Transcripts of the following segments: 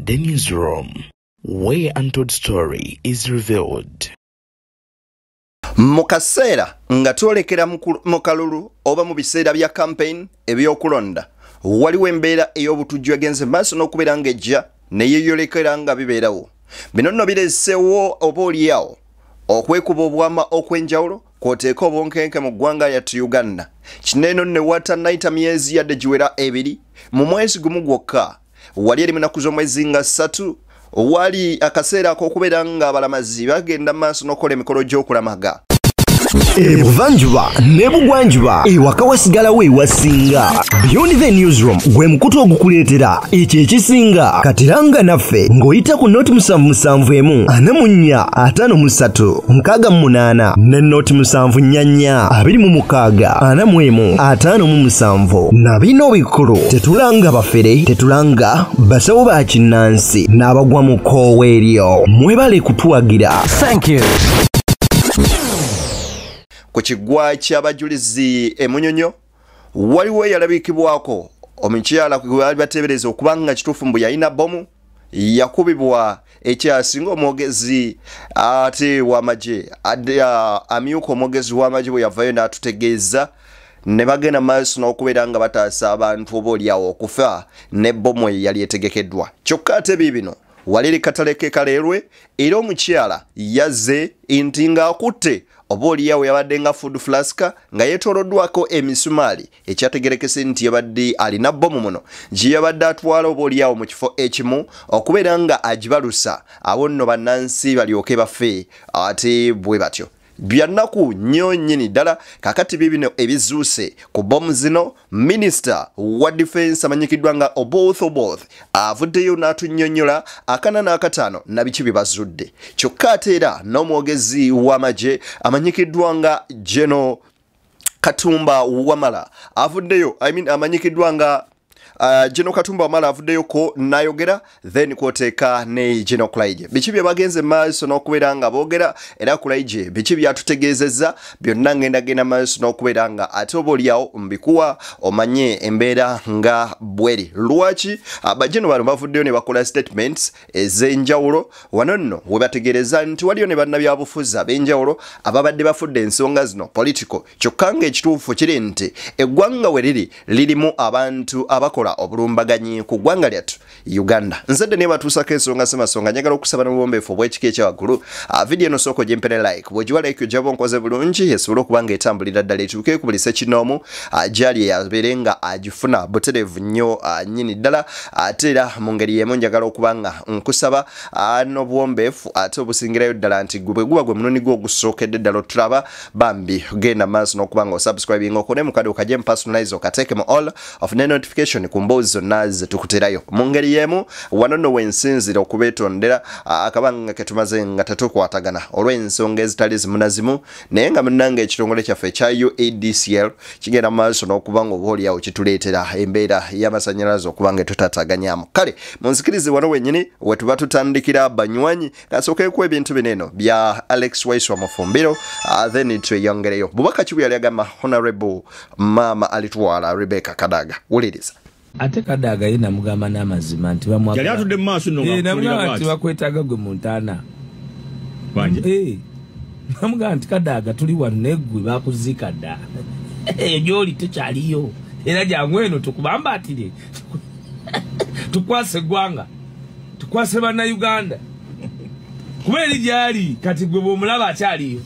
The Newsroom, where untold story is revealed. Mu kaseera nga twolekera mu kalulu oba mu biseera bya campaign ebyokulonda, waliwo embeera ey'obutujju egenze maaso n'okubeera ng'ejja neyeyolekera nga bibeerawo. Bino nno bireeseewo oba oliawo okwekuba obwama okw'enjawulo kw'oteeka obunkenke mu ggwanga lyattu Uganda. Kino eno nne watannayita myezi yadde giwera 2 mu mwezi gumu gwokka, wali eri mu nnaku z'omwezi nga 3, wali akaseera ak'okubeera nga abalamazi bagenda maaso n'okukola emikolo gy'okulamaga. Ebuvanjuba n'ebugwanjuba ewaka wasigalawo ewasinga. Beyond the Newsroom gwe mukutu ogukuleetera ekyo ekisinga. Katiranga naffe ng'oyita ku 077 44 53 68 ne 074 26 41 57. Na bino bikulu tetulanga bafere, tetulanga basawo ba kinnansi n'abagwa mu kkoowe eryo. Mwebale kutuwagira. Thank you. Ku kiggwa ky'abajulizi e Munyonyo waliwo eyalabikibwako omukyala gwe baali bateebereza okuba nga kituufu mbu yalina bbomu, yakubibwa ekyasinga omwogezi ate w'amagye amyuka omwogezi w'amagye bwe yavayo n'atutegeeza ne bagenda maaso n'okubeera nga bataasa abantu oba oliawo okufa ne bbomu eyo yali etegekeddwa. Kyokka ate biibino wali eri katale k'e Kaleerwe era omukyala yazze nti ng'akutte oba oliawo yabadde nga food flask nga yeetooloddwako emisumaali, ekyategerekese nti yabadde alina bbomu muno gye yabadde atwala oba oliawo mu kifo ekimu okubeera nga agibalusa, awo nno bannansi balyoke bafe ate bwe batyo. Bya nnaku nnyo nnyini ddala. Kaakati biibino ebizuuse ku bbomu zino. Minisita wa defense amanyikiddwa nga Oboth Oboth avuddeyo n'atunnyonnyola akana n'akataano na biki bye bazudde. Kyokka ate era n'omwogezi w'amagye amanyikiddwa nga General Katumba Wamala avuddeyo, amanyikiddwa nga General Katumba Wamala avuddeyo ko n'ayogera, then kwoteeka ne General Kulaije. Biki bye bagenze maaso n'okubeera nga boogera, era Kulaije biki byatutegeezezza byonna ngenda genda maaso n'okubeera nga ate oba oliawo mbikuwa omanye embeera nga bweri. Lwaki abajeno bano bavuddeyo ne bakola statements ez'enjawulo? Wano nno we bategeereza nti waliyo ne bannabyabufuzi ab'enjawulo ababadde bafudde ensonga zino political, kyokka ng'ekituufu kiri nti eggwanga we riri lirimu abantu abakola obulumbaganyi ku ggwanga lyattu Uganda. Nzedde ne batuusako ensonga semasonga, njagala okusaba n'obubombeefu obw'ekika ekyawaggulu. Vidiyo eno sooka ogimpere like, bw'ogiwa like ojjaba onkoze bulungi esobole okuba ng'etambulira ddala etuuke ku buli ssekinnoomu gy'ali abeere nga agifuna butereevu nnyo nnyini ddala. Ate era mu ngeri y'emu njagala okuba nga nkusaba n'obuwombeefu ate obusingirayo ddala nti gwe bwe guba gwe mulundi gwo ogusookedde ddala otulaba, bambi genda maaso n'okuba nga osubscribinga okone mu kade okajje mu personalize okateeke mu all ofune notification ku mboozi zonna ze tukuterayo. Mu ngeri y'emu wano nno wensinzira okubeetondera akabanga ke tumaze nga tetukwatagana olw'ensonga ezitali zimu na zimu, naye nga munnange ekitongole kyaffe ekya UADCL kigenda mu maaso n'okuba nga oba oliawo kituleetera embeera y'amasannyalaze okuba nga etutataaganyamu. Kale munzikirize wano wennyini we tuba tutandikira banywanyi, kasookeeko ebintu bino eno bya Alex Waiswa Mufumbiro, then tweyongereyo. Bubaka ki bwe yali agamba Honorable Maama Alitwala Rebecca Kadaga? Wuliriza. Ate Kadaga ye namugamba n'amazima nti yali atudde mu maaso nno namugamba nti bakwetaaga gwe mu ntaana. Namugamba nti Kadaga tuli wano naye ggwe bakuziika dda, eyo gy'oli tekyaliyo, era jangu eno tukubambaatire tukwase eggwanga, tukwase bannayuganda, kuba eri gy'ali kati gwe bw'omulaba akyaliyo.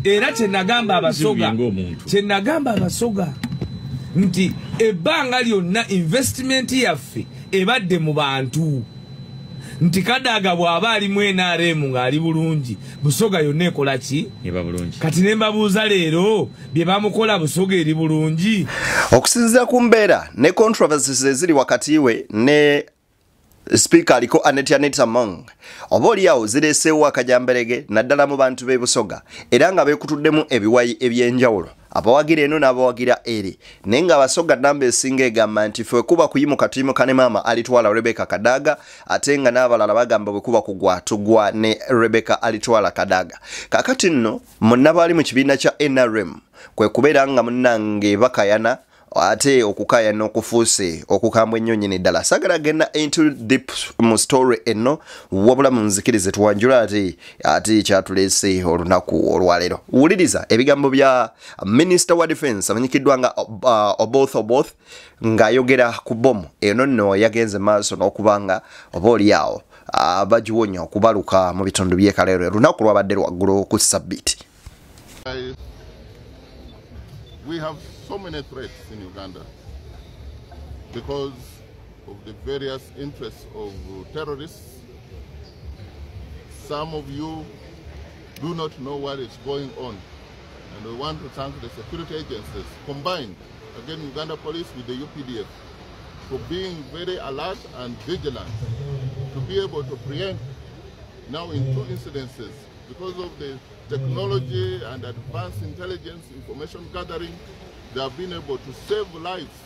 Era kye nagamba abasoga, nti ebbanga lyonna investment yaffe ebadde mu bantu, nti Kadaga bw'aba ali mu NRM ng'ali bulungi, Busoga yonna ekola ki? Eba bulungi. Kati ne mbabuuza leero bye bamukola Busoga eri bulungi. Okusinziira ku mbeera ne controversies eziri wakati we ne Speaker aliko Annet Among, oba oliawo zireeseewo akajamberege naddala mu bantu b'e Busoga, era nga beekutuddemu ebiwayi eby'enjawulo, abawagira eno n'abawagira eri, naye nga Abasoga namba esinga egamba nti ffe kuba kuyimuka tuyimuka ne Maama Alitwala Rebecca Kadaga, ate nga n'abalala bagamba bwe kuba kugwa tugwa ne Rebecca Alitwala Kadaga. Kaakati nno munnabaali mu kibiina kya NRM kwe kubeera nga munnange bakayana Ate okukaya n'okufuuse okukambwa ennyo nnyini ddala. Saagala genda into deep mu story eno, wabula munzikirize tuwanjula ate kyatuleese olunaku olwaleero. Wuliriza ebigambo bya Minister wa Defense amanyikiddwa nga Oboth Oboth ng'ayogera ku bomu eno nno yagenze maaso n'okuba nga oba oliawo bagiwonya okubaluka mu bitundu by'e Kaleerwe. Olunaku lwabadde lwaggulo ku Sabbiiti. We have so many threats in Uganda because of the various interests of terrorists. Some of you do not know what is going on, and we want to thank the security agencies combined, again Uganda Police with the UPDF, for being very alert and vigilant to be able to preempt now in two incidences. Because of the technology and advanced intelligence information gathering, they have been able to save lives,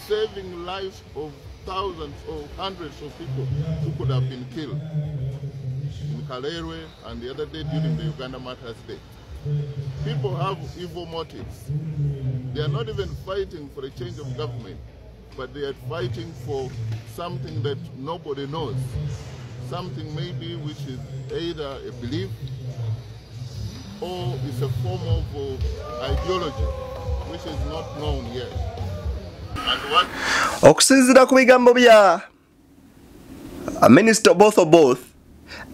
saving lives of thousands or hundreds of people who could have been killed in Kalerwe and the other day during the Uganda Martyrs Day. People have evil motives. They are not even fighting for a change of government, but they are fighting for something that nobody knows. Something maybe which is either a belief or is a form of ideology which is not known yet. And what? Okusinziira ku bigambo bya Minister Oboth Oboth,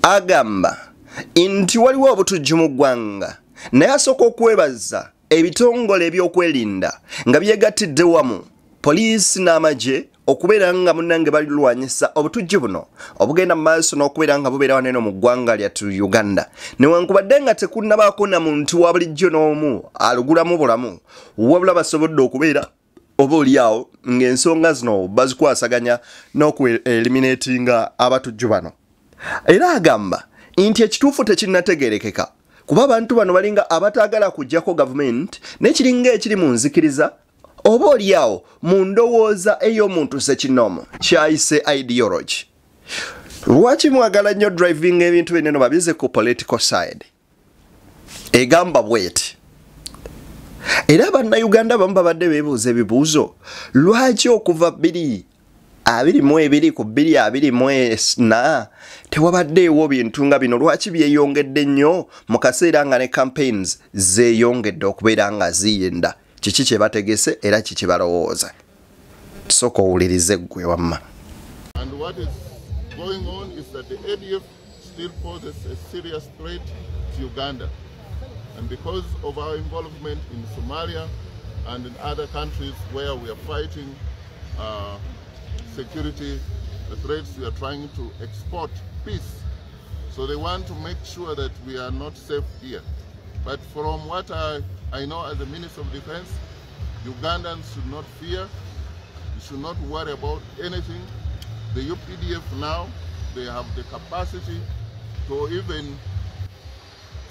agamba nti waliwo obutujju mu ggwanga, naye asooka okwebaza ebitongole ebyokwerinda nga byegattidde wamu poliisi n'amagye okubeera nga munnange balirwanyisa obutujju buno obugenda mu maaso n'okubeera nga bubeera wano eno mu ggwanga lyattu Uganda. Newankubadde nga tekunnabaako na muntu wa bulijjo n'omu alugulamu bulamu, wabula basobodde okubeera oba oliawo ng'ensonga zino bazikwasaganya n'okueliminatinga abatujju bano. Era agamba nti ekituufu tekinnategeerekeka kuba abantu bano balinga abataagala kuggyako gavumenti, n'ekiringa ekiri mu nzikiriza oba oliawo mu ndowooza ey'omuntu ssekinnoomu kyayise ideology. Lwaki mwagala nnyo driving ebintu bino babize ku political side? Egamba bweti. Era bannayuganda bamu babadde beebuuza ebibuuzo, lwaki okuva 2022 ku 2024 tewabaddeewo bintu nga bino? Lwaki byeyongedde nnyo mu kaseera nga ne campaigns zeeyongedde okubeera nga ziyenda? Kiki kye bategese era kiki balowooza? Sooka owulirize ggwe wamma. And what is going on is that the ADF still poses a serious threat to Uganda. And because of our involvement in Somalia and in other countries where we are fighting security threats, we are trying to export peace. So they want to make sure that we are not safe here. But from what I know as the Minister of Defense, Ugandans should not fear, you should not worry about anything. The UPDF now, they have the capacity to even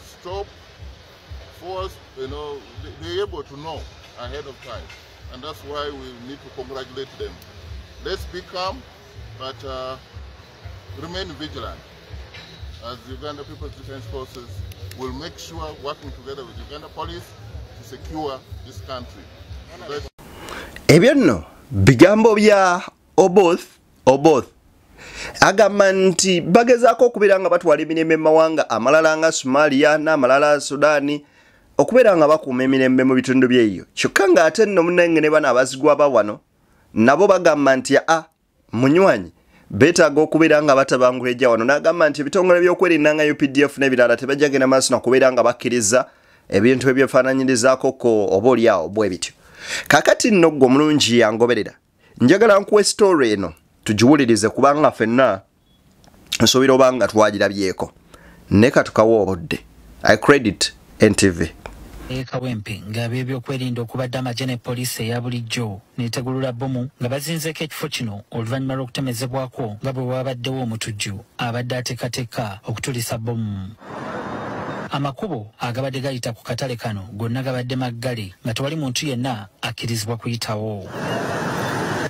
stop force, you know, they're able to know ahead of time. And that's why we need to congratulate them. Let's be calm, but remain vigilant. As Uganda People's Defense Forces will make sure, working together with Uganda Police, to secure this country. Ebyo nno bigambo bya Oboth Oboth. Agamba nti bagezaako okubeera nga batwala emirembe mu mawanga amalala nga Somalia n'amalala Sudaani okubeera nga bakuuma emirembe mu bitundu by'eyo. Kyokka ng'ate nno munnange ne bano abazigwa ba wano nabo bagamba nti a munywanyi beetaaga okubeera nga batabangula ejja wano. N'agamba nti ebitongole by'okwerinda nga UPDF n'ebirala tebajja genda maaso na kubeera nga bakkiriza ebintu ebyefaananyirizaako ko oba oliawo bwe bityo. Kaakati nno ggwe omulungi yangoberera, njagala nkuwe story eno tugiwulirize kubanga ffenna nsuubira oba nga twagirabyeko. Ne katukawa obudde. I credit NTV. Kawempe ng'ab'ebyokwerinda okubadde amagye ne poliisi eya bulijjo neetegulula bbomu nga bazinzeeko ekifo kino oluvannyuma lw'okutemezebwako nga bwe wabaddewo omutujju abadde ateekateeka okutulisa bbomu. Amakubo agabadde gayita ku katale kano gonna gabadde maggale nga tewali muntu yenna akkirizibwa kuyitawo.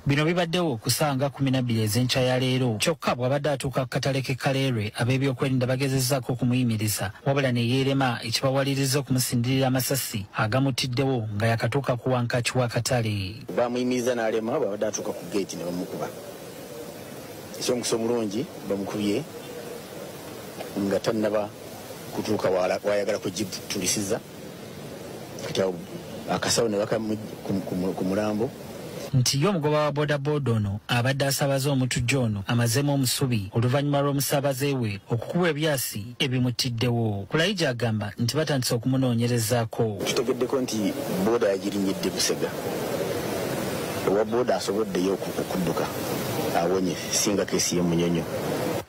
Bino bibaddewo ku ssaawa nga 12 ez'enkya ya leero. Kyokka bw'abadde atuuka ku katale k'e Kaleerwe, ab'ebyokwerinda bagezezzaako okumuyimiriza, wabula ne yeerema, ekibawaliriza okumusindirira amasasi agamutiddewo nga yakatuuka ku wankaaki w'akatale. Bamuyimiriza n'alema, bw'abadde atuuka ku geeti ne bamukuba. Ekyomukisa omulungi bamukubye nga tannaba kutuuka wayagala kugitulisiza, kati awo akasawo ne baka ku mulambo. Nti ye omugoba wa boodabooda ono abadde asaabaza omutujju ono amazeemu omusubi oluvannyuma lw'omusaabaze we okukubwa ebyasi ebimutiddewo. Kulayigye agamba nti batandise okumunoonyerezaako. Tutegeddeko nti booda yagirinnyidde Busega. Owa booda asoboddeyo okudduka awonye singa keesi y'e Munyonyo.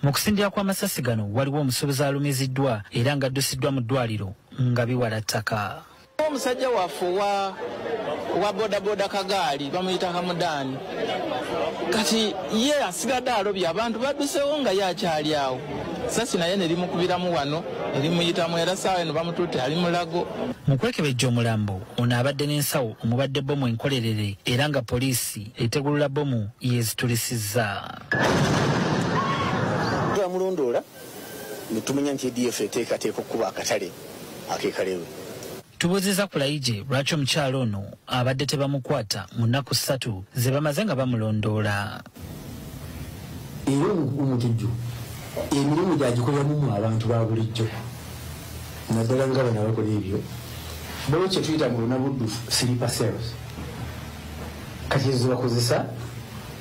Mu kusindira kw'amasasi gano waliwo omusuubuzi alumiziddwa era ng'addusiddwa mu ddwaliro nga biwala ttaka. Omusajja waffe owa bodaboda kagaali bamuyita Hamudaani, kati ye asigadde alobye, abantu baddusewo nga ye akyali awo. Sasi naye ne limukubiramu wano ne limuyitamu, era ssaawa eno bamututte ali Mulago. Mu kwekebejja omulambo ono abadde n'ensawo omubadde bbomu enkolerere, era nga poliisi etegulula bbomu yeezitulisizza. Twamulondoola ne tumanya nti ADF eteekateeka okukuba akatale ak'e Kaleerwe. Tubuuzizza Kulayigye lwaki omukyala ono abadde tebamukwata mu nnaku 3 ze bamaze nga bamulondoola. Era omutujju emirimu gyagikoleramu abantu ba bulijjo, naddala nga bano abakola ebyo bo kye tuyita mu lunabuddufu sleeper cells. Kati ezo bakozesa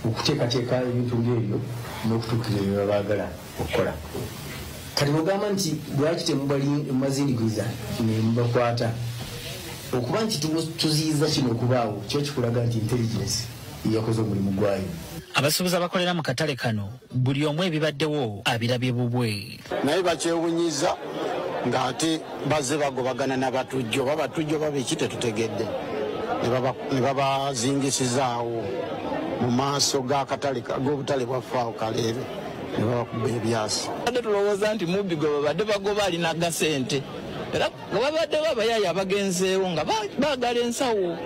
okuteekateeka ebintu ng'ebyo n'okutuukiriza bye baba baagala okukola. Kati mugamba nti lwaki temubazindigiriza ne mubakwata? Okuba nti tuziyiza kino okubaawo kyo kikulaga nti intelligence yakoze omulimu gwayo. Abasuubuzi abakolera mu katale kano buli omu ebibaddewo abirabye bubwe. Naye bakyewunyiza ng'ate bazze bagobagana n'abatujju, oba batujju oba biki tetutegedde, ne babazingisizaawo mu maaso g'akatale g'obutale bwaffe awo Kaleerwe, ne babakuba ebyasi. Badde tulowooza nti mubbi gwe babadde bagoba alina gasente, era nga babaddewo abayaaye abagenzeewo nga baagala ensawo,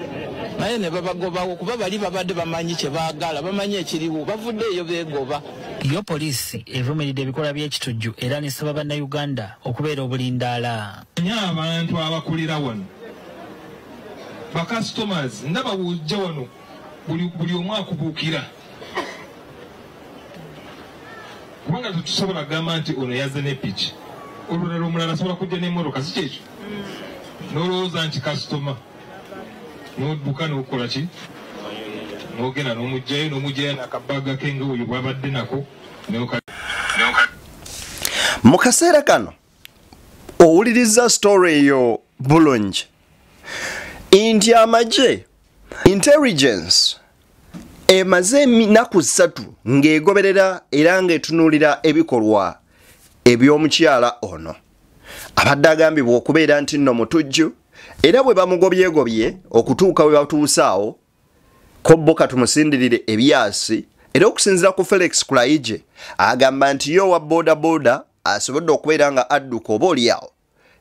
naye ne babagobawo kuba bali babadde bamanyi kye baagala, bamanyi ekiriwo, bavudde eyo beegoba. Yo poliisi evumiridde ebikolwa by'ekitujju era n'esaba bannayuganda okubeera obulindaala. Nnyo abantu abakulira wano bakasitomazi ndaba bw'ojja wano buli omu akubuukira, kubanga tetusobola kugamba nti ono yazze ne piki, olulala omulala asobola kujja n'emmotoka, si kyekyo? N'olowooza nti kasitoma, n'odduka n'okola ki, n'ogenda n'omuggyayo n'akabaga ke nga oyo bw'abadde nako. Mu kaseera kano owuliriza story eyo bulungi nti amagye intelligence emaze ennaku 3 ng'egoberera era ng'etunuulira ebikolwa eby'omukyala ono abadde agambibwa okubeera nti nno mutujju, era bwe bamugobyegobye okutuuka we batuusaawo ko bo katumusindirire ebyasi. Era okusinziira ku Felix Kulayigye agamba nti ye owa boodabooda asobodde okubeera nga adduka oba oliawo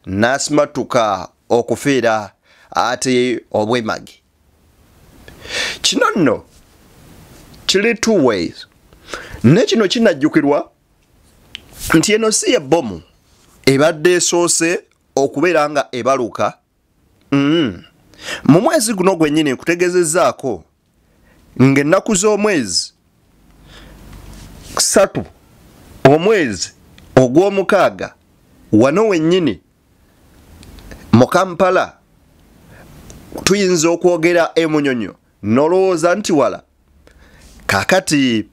n'asimatuka okufiira ate obwemagi. Kino nno kiri 2 ways, ne kino kinajjukirwa nti eno si ye bbomu ebadde esoose okubeera nga ebaluka. Mu mwezi guno gwennyini nkutegeezezzaako ng'ennaku z'omwezi 3 omwezi ogw'omukaaga wano wennyini mu Kampala tuyinza okwogera e Munyonyo n'olowooza nti wala. Kaakati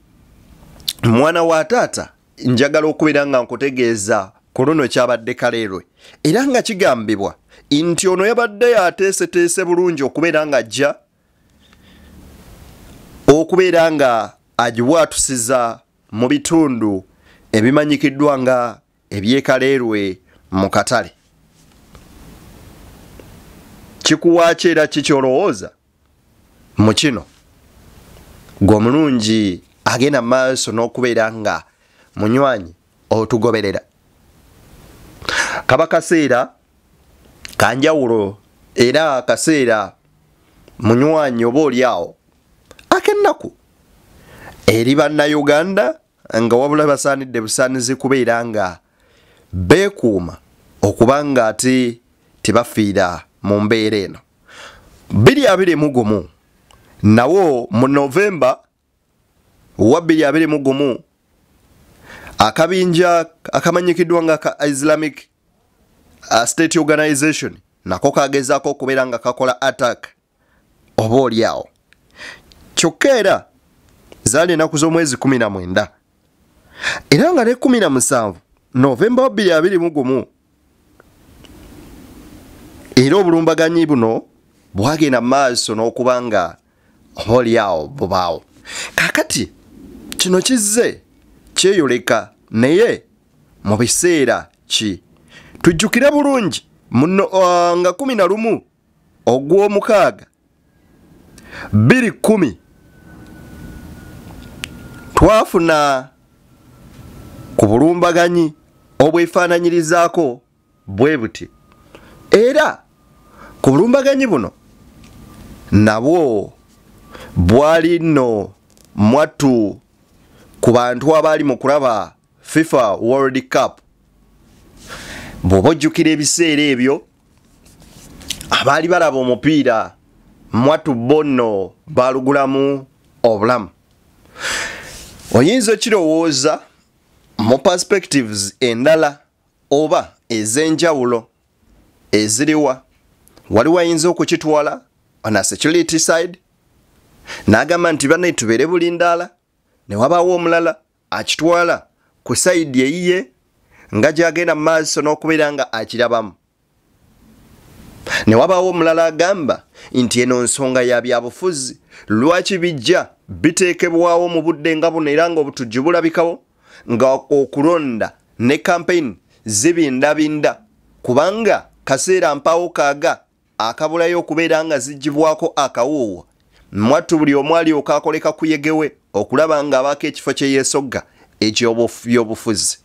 mwana wa taata njagala okubeera nga nkutegeeza ku luno kyabadde Kaleerwe, era nga kigambibwa nti ono yabadde yateeseteese bulungi okubeera nga ajja okubeera nga agibwatusiza mu bitundu ebimanyikiddwa nga eby'e Kaleerwe mu katale. Kikuwa ki era kikyolowooza mu kino? Gwe omulungi agenda maaso n'okubeera nga munywanyi otugoberera. Kaba kaseera kanjawulo era kaseera munywanyi oba oli awo ak'ennaku. eri bannayuganda, nga wabula basaanidde busaanizi kubeera nga beekuuma okubanga ate tebafiira mu mbeera eno. 2021 nawo mu Novemba wa 2021 akabinja akamanyikiddwa nga ka Islamic State Organization nako kagezaako okubeera nga kakola attack oba oliawo. Kyokka era zaali ennaku z'omwezi 19 era nga ne 17 Novemba 2021 era obulumbaganyi buno bwagenda maaso n'okuba nga oba oliawo bubaawo. Kaakati kino kizze kyeyoleka, naye mu biseera ki tujjukire bulungi muno nga 11 ogw'omukaaga 2010 twafuna ku bulumbaganyi obwefaananyirizaako bwe buti. Era ku bulumbaganyi buno nabwo bwali nno mwattu ku bantu abaali mu kulaba FIFA World Cup. Bw'oba ojjukira ebiseera ebyo abaali balaba omupiira mwattu bonno baalugulamu obulamu. Oyinza okirowooza mu perspectives endala oba ez'enjawulo eziriwa. Waliwo ayinza okukitwala on a security side n'agamba nti banne tubeere bulindaala, ne wabaawo omulala akitwala ku side eyiye nga gy'agenda mu maaso n'okubeera nga akirabamu. Ne wabaawo omulala agamba nti eno nsonga ya byabufuzi, lwaki bijja biteekebwawo mu budde nga buno era ng'obutujju bulabikawo, nga okulonda ne campaign zibindabinda, kubanga kaseera mpaawo kaaga akabulayo okubeera nga ziggyibwako akawuuwo. Mwattu buli omu alyoka akoleka kuyegewe okulaba ng'abaako ekifo kye yeesogga eky'ebyobufuzi.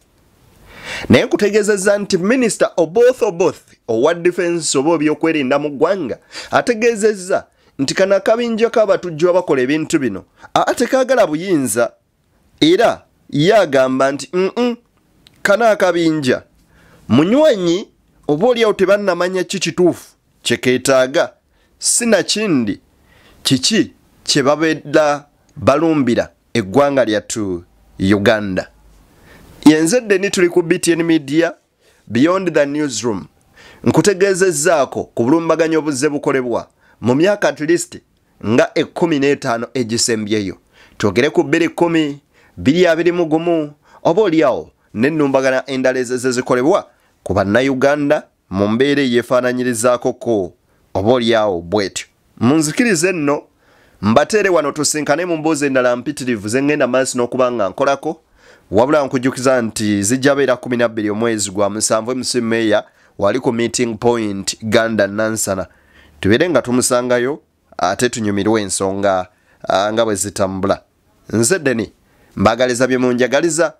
Naye nkutegeezezza nti Minisita Oboth Oboth owa Defense oba ebyokwerinda mu ggwanga ategeezezza nti kano akabinja k'abatujju abakola ebintu bino tekaagala buyinza, era ye agamba nti kano akabinja munywanyi oba oliawo tebannamanya ki kituufu kye keetaaga, sinakindi kiki kye babeera balumbira eggwanga lyattu Uganda. Yenze Deni, tuli ku BTN Media Beyond the Newsroom. Nkutegeezezzaako ku bulumbaganyi obuzze bukolebwa mu myaka at least nga 15 egisembyeyo. Twogere ku 2010, 2021 oba oliawo n'ennumbagana endala ezizze zikolebwa ku bannayuganda mu mbeera eyeefaananyirizaako ko oba oliawo bw'etyo. Munzikirize nno mbateere wano tusinkane mu mboozi endala mpitirivu ze ngenda maaso n'okuba nga nkolako. Wabula nkujjukiza nti zijja beera 12 omwezi gwa 7 MC Mayor wali ku meeting point Ganda Nansana. Tubeere nga tumusangayo ate tunyumirwe ensonga nga bwe zitambula. Nze Deni mbagaliza bye munjagaliza,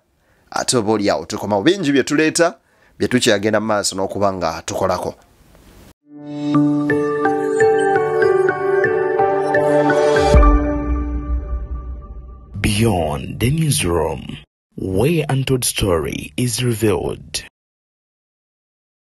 ate oba oliawo tukomawo bingi bye tuleeta bye tukyagenda mu maaso n'okuba nga tukolako. Beyond the Newsroom, where untold story is revealed.